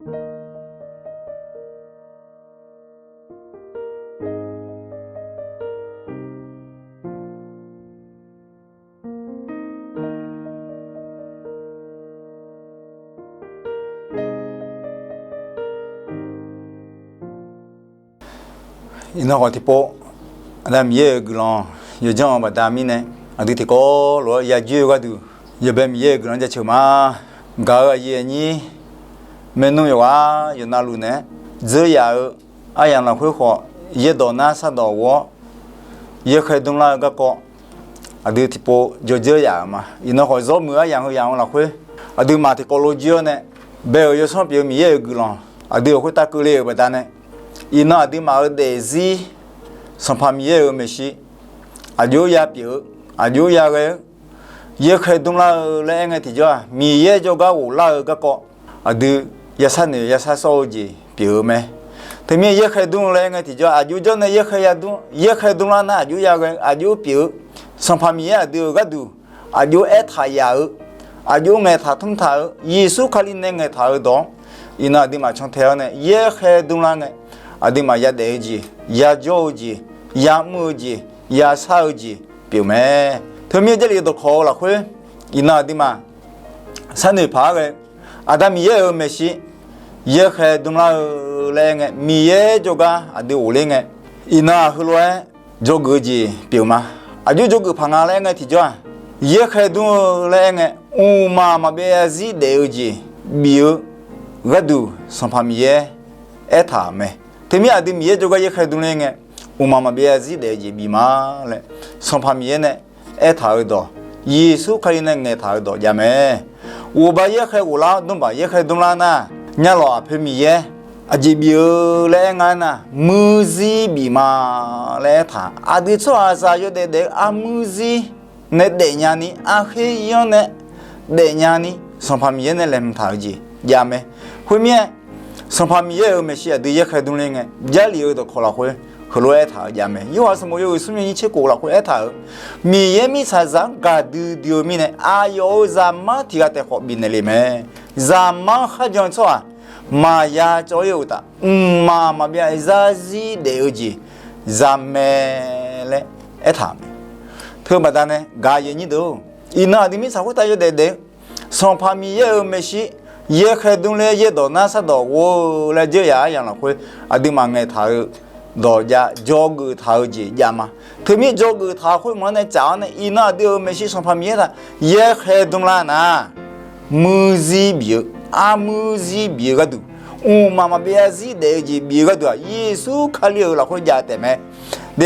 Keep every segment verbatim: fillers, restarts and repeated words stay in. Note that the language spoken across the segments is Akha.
Iqnan khawf tiqpov, Aqda Miqyaer-euq guiqlanq yawjanr-eu baqda mirnae, aqdui tiqkawv lof-aer yajoer-eu gharduq, yawbae Miqyaer-euq guiqlanq jaceuq ma. Gaq-euq aqyuif aqnyir, maernmr yawqghaq yawqnavluf naeq-aer dzeur yaf-eu aryamq lafkhoer khawf, yaerdawq nar sardawq ghof-awr, yaerkhaer dmrlar-eu garkawv, aqdui tiqpov jawrdzeur yaf-euq ma. Iqnan khawf zawr muiq-eu aryamq heu yamq-eu lafkhoer, aqduimaf tiqkawv lof jir-awr nae, bae-euq yawsanr pyeuf-eu Miqyaer-euq guiqlanq aqdui lafkhoer tavkeuv le-euq baqda nae, iqnan aqduimaf-euq daefzir Sanqpaq Miqyaer-euq maeqshi aqjox ya pyeuf-eu, aqjox ya ghae-eu, yaerkhaer dmrlar-eu laer aer ngae tiqjawr-aq, Miqyaer jawrgar ghoflar-eu garkawv aqdui yasar noeq yasar sawr-eu jeq pyeuf-eu mae. Teumir yaerkhaer dmr-eu laer aer ngae tiqjawr-aq, aqjox jawr nae yaerkhaer ya dmr, yaerkhaer dmrlar nar aqjox ya ghae-eu, aqjox pyeuf-eu, Sanqpaq Miqyaer aqdui-euq gharduq aqjox aertaq yaf-eu, aqjox ngaeqtaq tmrtaq-eu, Yeqsur Kali nae ngaeqtaq-eu dawq-anr, iqnan aqduimaf cantae-awr nae yaerkhaer dmrlar ngae, aqduimaf yadaef-eu jeq, yajawr-eu jeq, yamr-eu jeq, yashar-eu jeq pyeuf mae. Teumir Jarlif dawqkawq-eu lafkhoer, iqnan aqduimaf sharnoeq paq-aer ghae, Aqda Miqyaer-euq maeqshi yaerkhaer dmrlar-eu laer aer ngae, Miqyaer jawrgar aqdui ghofler ngae, iqnan-aq heulof-aer dzawgeuf-eu jeq pyeuf ma. Aqjox dzawgeuf paq nga laer aer ngae tiqjawr-aq, yaerkhaer dmr-eu laer aer ngae, mqmaq maqbyav zarzir daef-eu jeq bif-eu gharduq Sanqpaq Miqyaer aertaq-euq mae. Teumir aqdui Miqyaer jawrgar yaerkhaer dmr ler ngae, mqmaq maqbyav zarzir daef-eu jeq bif ma laer Sanqpaq Miqyaer nae aertaq-eu dawq, Yeqsur Kali nae ngaeqtaq-eu dawq jav mae. Ghofbaq yaerkhaer ghoflar-awr dmrbaq yaerkhaer dmrlar nar, nyalawq aqpoeq Miqyaer aqjeq bif-eu laer aer nga aernar, muirzir bif ma laer aertaq. Aqdui tsawrhaqzaq yawdaef daef-eu armuirzir nae daefnya ni, arkher ir-anr nae daefnya ni, Sanqpaq Miqyaer nae laeqhmq taq-eu jeq jav mae. Khoermirnae, Sanqpaq Miqyaer-euq maeqshi aqdui yaerkhaer dmr ler ngae, Jarlif-eu dawqkawq lafkhoer heulof-aer aertaq-eu jav mae. Yorhaq sanqbof yawhuiq smr nyiq nyiq tser khof lafkhoer aertaq-euq, Miqyaer mirtsaqzaq-anr gaqdui dui-eu mirnae, aqyawf-euq Zaqmar tiq ghaq taef khawf bifnaeq le mae. Zaqmar-anr kharjan-eu tsawrhaq maqya cawv-ir-eu uqtaf, mqmaq maqbyav zarzir daef-eu jeq za mae laer aertaq-euq mae. Teubaqda nae gaq-eu aqyuif aqnyir deuq-or, iqnan aqdui mirtsaq khoertav yawdaef daef-eu Sanqpaq Miqyaer-euq maeqshi yaerkhaer dmr ler yaerdawq nar sardawq ghof-eu laer dzeur yaf-eu aryamq lafkhoer aqduimaf ngaeqtaq-eu dawq jav, dzawgeuf taq-eu jeq jav ma. Teumir dzawgeuf taq-eu khoer mq-anr nae tsaf-awr nae, iqnan aqdui-euq maeqshi Sanqpaq Miqyaer taq yaerkhaer dmrlar nar, muirzir bif-eu, armuirzir bif-eu gharduq, mqmaq maqbyav zarzir daef-eu jeq bif-eu gharduq-aq, Yeqsur Kali-euq lafkhoer jav taef mae.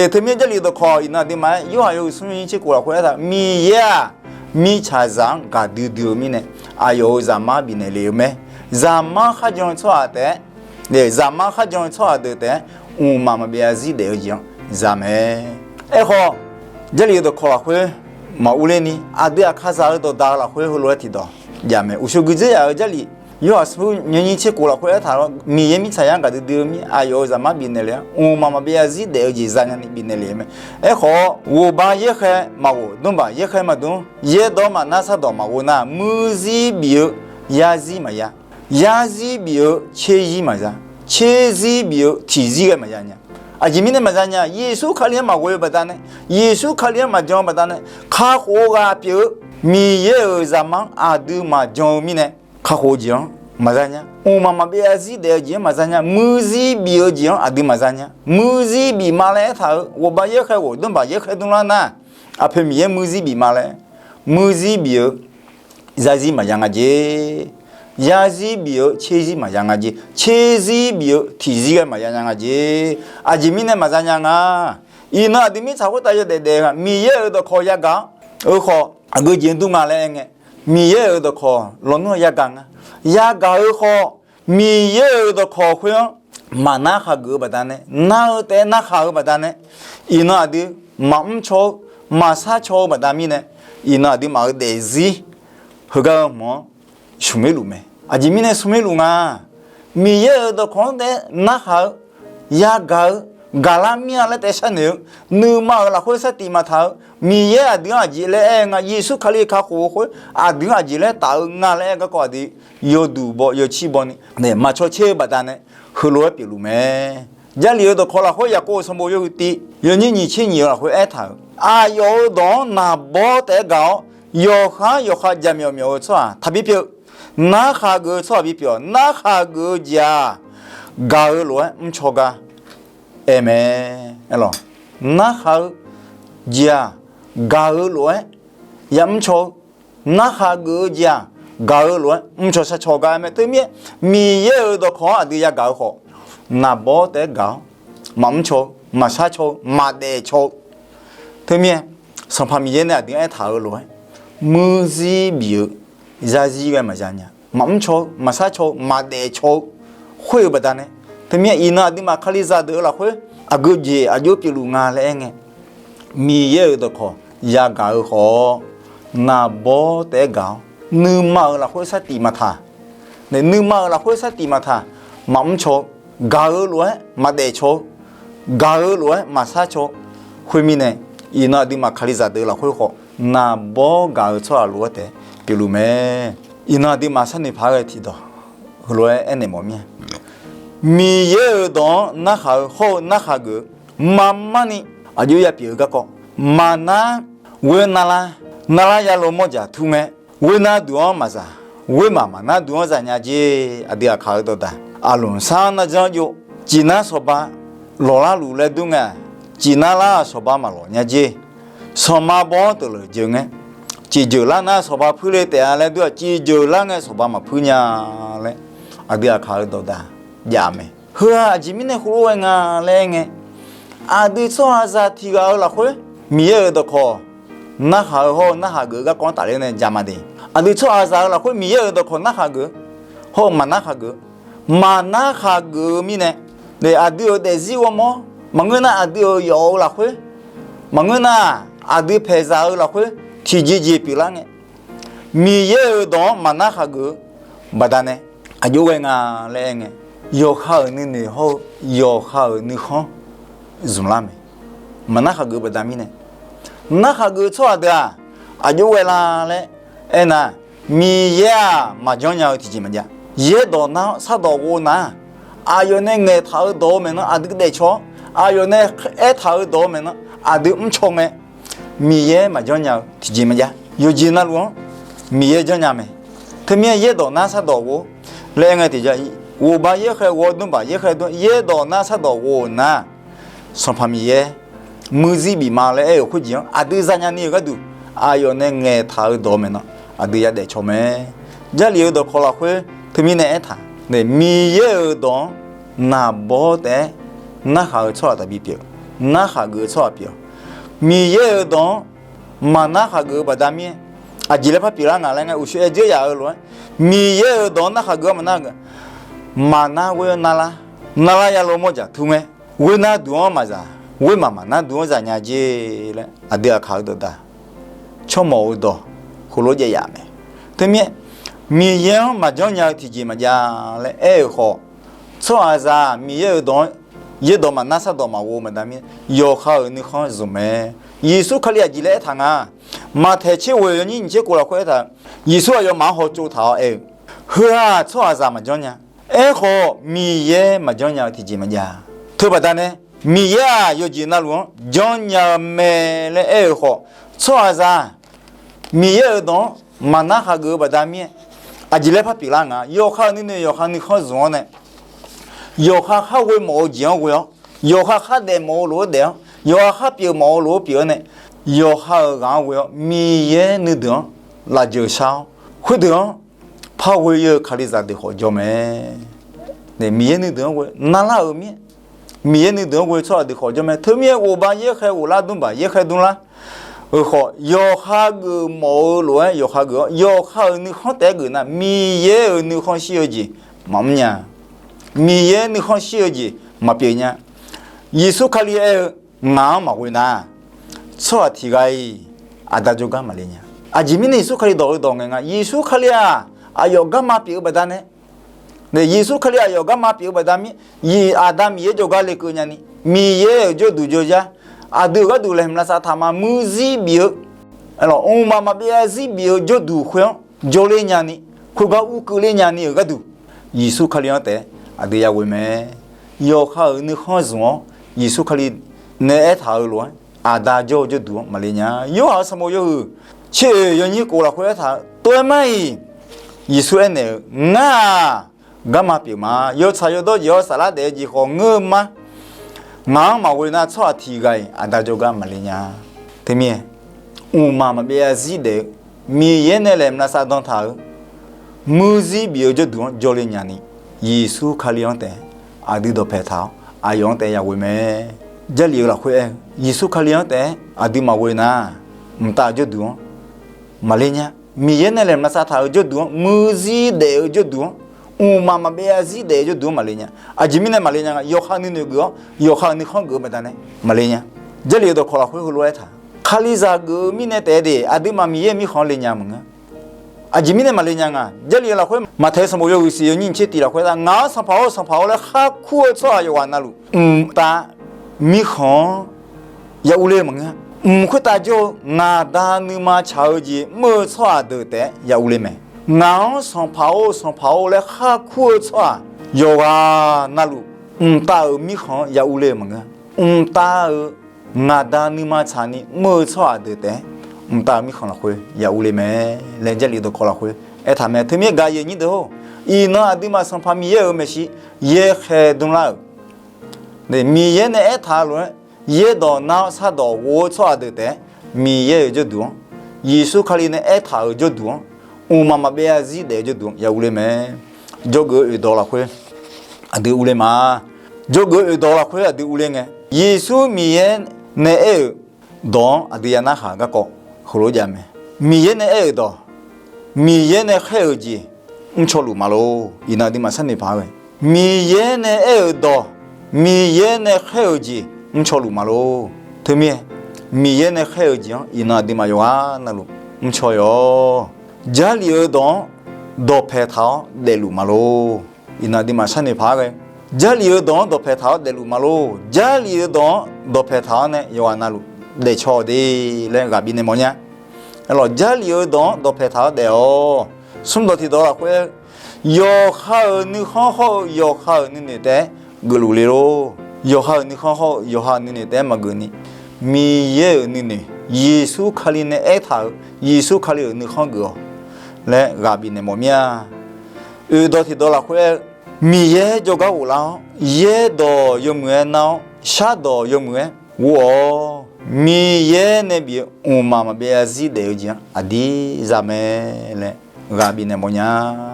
Teumir Jarlif dawqkawq iqnan aqduimaf-aer Yorhaq yawhuiq smr nyiq nyiq tser khof lafkhoer aertaq, Miqyaer-aq mirtsaqzaq-anr gaqdui dui-eu mirnae, aqyawf-euq Zaqmar bifnaeq le-eu mae. Zaqmar kharjan-eu tsawrhaq taef-aer, Zaqmar kharjan-eu tsawrhaq deuq taef-aer, mqmaq maqbyav zarzir daef-eu jeq-anr za mae. Aerkhawf, Jarlif-eu dawqkawq lafkhoer maqur ler ni, aqdui aqkazaq-eu dawqdaq-eu lafkhoer heulof-aer tiqdawq jav mae. Uqshoe guidzeur yaf-euq Jarlif Yorhaq smr nyiq nyiq tser khof lafkhoer aertaq-awr, Miqyaer mirtsaqzaq-anr gaqdui dui-eu mirnae, aqyawf-euq Zaqmar bifnaeq le-awr, mqmaq maqbyav zarzir daef-eu jeq za nya ni bifnaeq le-eu mae. Aerkhawf, ghofbaq yaerkhaer maqghof, dmrbaq yaerkhaer maqdmr, yaerdawq maqnar sardawq maqghov nar, muirzir bif-eu yarzir maqya, yarzir bif-eu tserzir maqya, tserzir bif-eu tiqzir ghae maqya nya. Aqjeq mirnae maqya nya, Yeqsur Kali-anr maqghoe-eu baqdanae, Yeqsur Kali-anr maqjan-eu baqdanae, kakhof-eu ghaq pyeuf-eu Miqyaer-euq Zaqmar-anr aqdui maqjan-eu mirnae, kakhof-eu jeq-anr maqya nya. Mqmaq maqbyav zarzir daef-eu jeq-anr maqya nya. Muirzir bif-eu jeq-anr aqdui maqya nya. Muirzir bif ma laer aertaq-euq, ghofbaq yaerkhaer ghof, dmrbaq yaerkhaer dmrlar nar, aqpoeq Miqyaer muirzir bif ma laer, muirzir bif-eu zarzir maqya nga jeq. Yarzir bif-eu tserzir maqya nga jeq. Tserzir bif-eu tiqzir ghae maqya nya nga jeq. Aqjeq mirnae maqya nya nga. Iqnan aqdui mirtsaq khoertav yawdaef daef-eu ghaq, Miqyaer-euq dawqkawq yagaq-anr, eu khawf aqgeu jeq-anr dur nga laer aer ngae, Miqyaer-euq dawqkawq lawnmr-eu yagaq nga. Yagaq-eu khawf, Miqyaer-euq dawqkawq khoer-anr maqnar khaqgeuf-eu baqdanae, nar-eu taef-aer narkhaq-eu baqdanae, iqnan aqdui maqmr caw-eu, maqsar caw-eu baqda mirnae, iqnan aqduimaf-euq daefzir heugar-eu hmq-anr smq-ir luf mae. Aqjeq mirnae smq-ir luf nga. Miqyaer-euq dawqkawq-anr taef-aer narkhaq-eu, yagaq-eu, gaqlar mir-a laer taef sharnoeq-eu, nuima-euq lafkhoer sar tiq maqtaq-eu, Miqyaer aqdui-anr aqjeq laer aer-eu nga, Yeqsur Kali kakhof-eu khoer aqdui-anr aqjeq laer taf-eu nga laer aer garkawv aqdui yawduq baw yawcir baw ni nae maqcaw caer-eu baqdanae heulof-aer pyeufluf mae. Jarlif-eu dawqkawq lafkhoer Yaqkov-euq sanqbof yawhuiq tiv yawnyir nyiq tser nyiq-eu lafkhoer aertaq-euq, aqyawf-euq dawq-anr naqbawr taef-aer gaq-awr, yawqha-anr yawqha jaqmyawf myawf-eu tsawrhaq taqbi pyeuf. Narkhaq geuf-eu tsawrhaq bipyeuf-awq. Narkhaq geuf-eu jeq-aq, gaq-eu lof-aer mrcaw gar aer mae. Aerlawq, narkhaq-eu jeq-aq, gaq-eu lof-aer yamr caw-eu, narkhaq geuf-eu jeq-aq, gaq-eu lof-aer mrcaw sharcaw gar aer mae. Teumirnae, Miqyaer-euq dawqkawq-anr aqdui yagaq-eu khawf, naqbawr taef-aer gaq-awr, maqmr caw-eu, maqshar caw-eu, maqdaef caw-eu. Teumirnae, Sanqpaq Miqyaer nae aqdui-anr aertaq-eu lof-aer, muirzir bif-eu zarzir ghae maqza nya, maqmr caw-eu, maqshar caw-eu, maqdaef caw-eu khoer-euq baqdanae, teumirnae iqnan aqduimaf Kalizaq deuq-eu lafkhoer aqgeu jeq aqjox pyeufluf nga laer aer ngae, Miqyaer-euq dawqkawq yagaq-eu khawf, naqbawr taef-aer gaq-awr, nuima-euq lafkhoer sar tiq maqtaq, nuima-euq lafkhoer sar tiq maqtaq, maqmr caw-eu, gaq-eu lof-aer maqdaef caw-eu, gaq-eu lof-aer maqshar caw-eu, khoermirnae, iqnan aqduimaf Kalizaq deuq-eu lafkhoer khawf, naqbawr gaq-eu tsawrhaq lof-aer taef pyeufluf mae. Iqnan aqduimaf sharnoeq paq-aer ghae tiqdawq heulof-aer aernaeq mawf mir-a. Miqyaer-euq dawq-anr narkhaq-eu hawr-eu narkhaq geuf-eu, marmarni aqjox yapyeuf-eu garkawv, maqnar ghoer narlar, narlar yalof mawrjaq tur ngae, ghoer nar duq-anr maqzaq, ghoer maq maqnar duq-anr zaq nya jer. Aqdui aqkaq-eu dawqdaq, aqloq sar nar janr jov, ciqnar sawqba lawqlar luf laer dur ngae-aq, ciqnar lar-aq sawqba maqlawq nya jer. Sanqma baw-anr teuqleuq jeuq ngae, ciqjeuq lar nar sawqba puirle taef-a laer dur-aq, ciqjeuq lar ngae sawqba maqpuir nya laer, aqdui aqkaq-eu dawqdaq jav mae. Heu-aq aqjeq mirnae heulof-aer nga laer aer ngae, aqdui tsawrhaqzaq tiq ghaq-eu lafkhoer Miqyaer-euq dawqkawq narkhaq-eu hawr-eu narkhaq geuf-eu garkawv-anr tafler nae jav ma de. Aqdui tsawrhaqzaq-eu lafkhoer Miqyaer-euq dawqkawq narkhaq geuf hawr-eu maqnar khaq geuf, maqnar khaq geuf-eu mirnae, aqdui-euq daefzir ghawrmawr maqngeur nar, aqdui-euq yawf-eu lafkhoer maqngeur nar, aqdui paeqzaq-eu lafkhoer tiqjeq jeq pyeuflar ngae, Miqyaer-euq dawq-anr maqnar khaq geuf-eu baqdanae aqjox ghae nga laer aer ngae, yawqha-euq nuinoeq hawr-eu yawqha-euq nuikhanr zmqlar mae. Maqnar khaq geuf-eu baqda mirnae, nar khaq geuf-eu tsawrhaq deuq-aq, aqjox ghae la laer aernar, Miqyaer-aq maqjanr nya-eu tiqjeq maqjav. Yaerdawq nar-awr shardawq ghov nar, aqyawf nae ngaeqtaq-eu dawq-eu maeqnan aqdui daefcaw-awr, aqyawf nae aertaq-eu dawq-eu maeqnan aqdui mrcaw ngae, Miqyaer maqjanr nya-eu tiqjeq maqjav. Yawqjeq navluf-anr Miqyaer janrnya mae. Teumirnae yaerdawq nar shardawq ghov laer aer ngae tiqjeq, ghofbaq yaerkhaer ghov-awr dmrbaq yaerkhaer dmr, yaerdawq nar shardawq ghov-eu nar, Sanqpaq Miqyaer muirzir bif ma laer aer-euq khoerjeq-anr aqdui zanya ni-euq gharduq, aqyawf nae ngaeqtaq-eu dawq-eu maeqnan aqdui yadaef caw mae. Jarlif-eu dawqkawq lafkhoer teumirnae aertaq, Miqyaer-euq dawq-anr naqbawr taef-aer narkhaq-eu tsawrhaq taqbi pyeuf, narkhaq geuf-eu tsawrhaq pyeuf-awq. Miqyaer-euq dawq-anr maqnar khaq geuf-eu baqda mir-aer, aqjeq laer par pyeuflar ngaq laer ngae, uqshoe aer dzeur yaf-eu lof-aer, Miqyaer-euq dawq-anr narkhaq geuf-awr maqnar geuf, maqnar ghoer-awr narlar, narlar yalof mawrjaq tur ngae, ghoer nar duq-anr maqzaq, ghoer maq maqnar duq-anr zaq nya jer laer aqdui aqkaq-eu dawqdaq, tsawrmawf-eu dawq heulof jaev yaf mae. Teumirnae, Miqyaer-anr maqjanr nya-eu tiqjeq maqjav laer aer-euq khawf, tsawrhaqzaq Miqyaer-euq dawq-anr yaerdawq maqnar shardawq maqghov-eu baqda mir-aer, yawqha-euq nuikhanr zmq mae. Yeqsur Kali aqjeq laer aertaq nga. Maqtaeq tser ghoeq yawnyir nyiq tser kof lafkhoer aertaq-eu, Yeqsur aqyawfmaf-anr hawtsov taq-awr aer-eu, Heu-aq tsawrhaqzaq maqjanr nya. Aerkhawf, Miqyaer maqjanr nya-eu tiqjeq maqjav. Teubaqda nae, Miqyaer-aq yawqjeq navluf-anr janrnya-eu mae laer aer-euq khawf, tsawrhaqzaq Miqyaer-euq dawq-anr maqnar khaqgeuf-eu baqda mir-aer, aqjeq laer par pyeuflar nga. Yawqha-euq nuinoeq yawqha nuikhanr zmq-awr nae, yawqha khar ghoe mawf-eu jeq-anr ghoe-awr, yawqha khar daef mawf-eu lof-aer daef-awr, yawqha khar pyeuf mawf-eu lof-aer pyeuf-awr nae, yawqha-euq ghaq-anr ghoe-awr Miqyaer nuideuq-anr lafjeuq shar-awr, khoerdeuq-anr par ghoe-eu Kalizaq deuq khawf jawr mae. Miqyaer nuideuq-anr ghoe narlar-euq mir-aer, Miqyaer nuideuq-anr ghoe-eu tsawrhaq deuq khawf jawr mae. Teumirnae ghofbaq yaerkhaer ghoflar dmrbaq yaerkhaer dmrlar-eu khawf, yawqha geuf mawf-eu lof-aer yawqha geuf-awr, yawqha-euq nuikhanr taef-aer geuf nar, Miqyaer-euq nuikhanr shir-eu jeq maqmr nya. Miqyaer nuikhanr shir-eu jeq maqpyeuf nya. Yeqsur Kali aer-eu, Ngaq-anr maqghoe nar, tsawrhaq tiq ghaq-iq Aqda jawrgar maqle nya. Aqjeq mirnae Yeqsur Kali dawq-eu dawq ngae nga. Yeqsur Kali-aq, aqyawf garma pyeuf-eu baqda nae, Yeqsur Kali aqyawf garma pyeuf-eu baqda mir, Aqda Miqyaer jawrgar lekeuv nyani, Miqyaer-euq jawrduq jawrzar, aqdui-euq gharduq laeqhmq lavsav taqma muiqzir bif-eu, mqmaq maqbyav zarzir bif-eu jawrduq khoer-anr jawrler nyani, khoergar urkeuv ler nyani-euq gharduq, Yeqsur Kali-anr taef-aer aqdui yaghoe mae. Yawqha-euq nuikhanr zmq-awr, Yeqsur Kali nae aertaq-eu lof-aer, Aqda jawr-eu jawrduq-anr maqle nya. Yorhaq-euq sanqbof yawhuiq tser oeq yawnyir khof lafkhoer aertaq-eu, Tov-aer mar-iq, Yeqsur aernaeq-eu, Ngar-aq, garma pyeuf ma. Yawtsaq yawdawr jeq-awr saflar daef-eu jeq khawf ngeur-eu ma. Ngaq-anr maqghoe nar, tsawrhaq tiq ghaq-iq Aqda jawrgar maqle nya. Teumirnae, mqmaq maqbyav zarzir daef-eu, Miqyaer nae laeqhmq lavsav dan taq-euq, muiqzir bif-eu jawrduq-anr jawrle nyani, Yeqsur Kali-anr taef-aer aqdui dawqpae taq-awr, aqyawf-anr taef-aer yaghoe mae. Jarlif-eu lafkhoer aer-eu, Yeqsur Kali-anr taef-aer aqdui maqghoe nar, mqtav-eu jawrduq-anr maqle nya. Miqyaer nae laeqhmq lavsav taq-euq jawrduq-anr, muiqzir daef-eu jawrduq-anr, mqmaq maqbyav zarzir daef-eu jawrduq-anr maqle nya. Aqjeq mirnae maqle nya nga, yawqha nuinoeq geuf-awr, yawqha-euq nuikhanr geuf-eu baqdanae maqle nya. Jarlif-eu dawqkawq lafkhoer heulof-aer taq, Kalizaq geuf-eu mirnae taef-aer de, aqduimaf Miqyaer-euq mirkhanq-anr le nya maqngeur. Aqjeq mirnae maqle nya nga. Jarlif-eu lafkhoer Maqtaeq sanqbof yawhuiq siq yawnyir nyiq tser tiq lafkhoer aer-eu, Ngaq-anr sanqpaq-or, sanqpaq-or laer khar kur-eu tsawrhaq yawqghaq navluf, mqtav mirkhanq-anr ya urler-eu maqngeur-a. Mq khoertav jawr-eu ngaqda nuima tsaq-eu jeq mr-eu tsawrhaq deuq taef-aer ya urler mae. Ngaq-anr sanqpaq-or, sanqpaq-or laer khar kur-eu tsawrhaq yawqghaq navluf, mqtav-euq mirkhanq-anr ya urler-eu maqngeur-a. Mqtav-euq ngaqda nuima tsaqni mr-eu tsawrhaq deuq taef-aer, mqtav-euq mirkhanq lafkhoer ya urler mae laer Jarlif dawqkawq lafkhoer aertaq mae. Teumirnae gaq-eu aqyuif aqnyir deuq-or, iqnan aqduimaf Sanqpaq Miqyaer-euq maeqshi yaerkhaer dmlar-euq, Miqyaer nae aertaq-eu lof-aer, yaerdawq nar-awr shardawq ghof-eu tsawrhaq deuq taef-aer, Miqyaer-euq jawrduq-anr, Yeqsur Kali nae aertaq-euq jawrduq-anr, mqmaq maqbyav zarzir daef-eu jawrduq-anr ya urler mae. Jawrgeuf-eu oeqdawq lafkhoer aqdui urler ma. Jawrgeuf-eu oeqdawq lafkhoer aqdui urler ngae, Yeqsur Miqyaer nae aer-euq dawq-anr aqdui ya narhaq garkawv heulof-aer jav mae. Miqyaer nae aer-euq dawq, Miqyaer nae khaer-euq jeq mrcaw luf ma lor. Iqnan aqduimaf sharnoeq paq-aer ghae, Miqyaer nae aer-euq dawq, Miqyaer nae khaer-euq jeq mrcaw luf ma lor. Teumirnae, Miqyaer nae khaer-euq jeq-anr iqnan aqduimaf yawqghaq navluf mrcaw-awq. Jarlif-eu dawq-anr dawqpae taq-awr daefluf ma lor. Iqnan aqduimaf sharnoeq paq-aer ghae, Jarlif-eu dawq-anr dawqpae taq-awr daefluf ma lor. Jarlif-eu dawq-anr dawqpae taq-awr nae yawqghaq navluf daefcaw-awq de laer ghaq bifnaeq mawf nya. Aerlawq, Jarlif-eu dawq-anr dawqpae taq-awr daef-awq. Smrdawq tiqdawq lafkhoer, yawqha-euq nuikhanr hawr-eu yawqha-euq nuinoeq taef-aer geufluf le lor. Yawqha-euq nuikhanr hawr-eu yawqha-euq nuinoeq taef-aer maqgeuf ni, Miqyaer-euq nuinoeq, Yeqsur Kali nae aertaq-euq, Yeqsur Kali-euq nuikhanr geuf-awq laer ghaq bifnaeq mawf mir-a. Oeqdawq tiqdawq lafkhoer, Miqyaer jawrgar ghoflar-awr, yaerdawq yawmuiq-aer nar-awr, shardawq yawmuiq-aer ghof-awq. Miqyaer nae bif-eu mqmaq maqbyav zarzir daef-eu jeq-anr aqdir za mae laer ghaq bifnaeq mawf nya.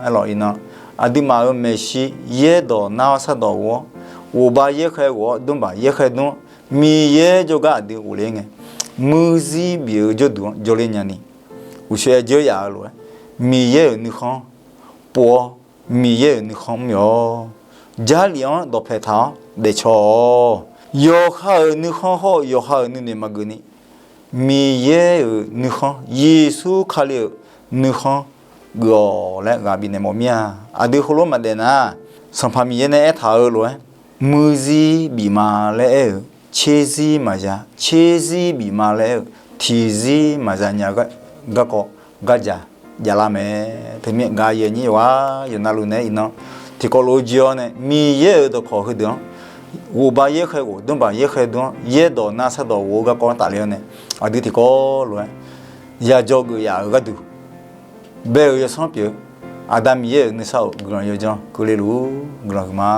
Aerlawq, iqnan aqduimaf-euq maeqshi yaerdawq nar-awr shardawq ghof-awr, ghof bar yaerkhaer ghof-awr, dmr baq yaerkhaer dmr-awr, Miqyaer jawrgar aqdui ghofler ngae, muiqzir bif-eu jawrduq-anr jawrler nyani, uqshoe aer jeur yaf-eu lof-aer, Miqyaer-euq nuikhanr pov-awr, Miqyaer-euq nuikhanr mr-awq. Jarlif-anr dawqpae taq-awr daefcaw-awq. Yawqha-euq nuikhanr hawr-eu yawqha-euq nuinoeq maqgeuf ni, Miqyaer-euq nuikhanr, Yeqsur Kali-euq nuikhanr geuf-awq laer ghaq bifnaeq mawf mir-a. Aqdui heulof maqdaef nar, Sanqpaq Miqyaer nae aertaq-eu lof-aer, muiqzir bif ma laer aer-euq, tserzir maqya, tserzir bif ma laer aer-euq, tiqzir maqya nya-eu garkawv gardzaq javlar mae. Teumirnae gaq-eu aqyuif aqnyir yawqghaq yawqnavluf naeq-aer iqnan tiqkawv lof-aer jir-awr nae Miqyaer-euq dawqkawq heudeuq-anr, ghof bar yaerkhaer ghof, dmr baq yaerkhaer dmr-awr, yaerdawq nar shardawq ghof-eu garkawv-anr tafler-awr nae, aqdui tiqkawv lof-aer ya jawrgeuf yaf-euq gharduq, bae-euq yawsanr pyeuf-eu Aqda Miqyaer-euq nuisar-euq guiqlanq yawdzanr keuvle luf-ur. Guiqlanq huiqma.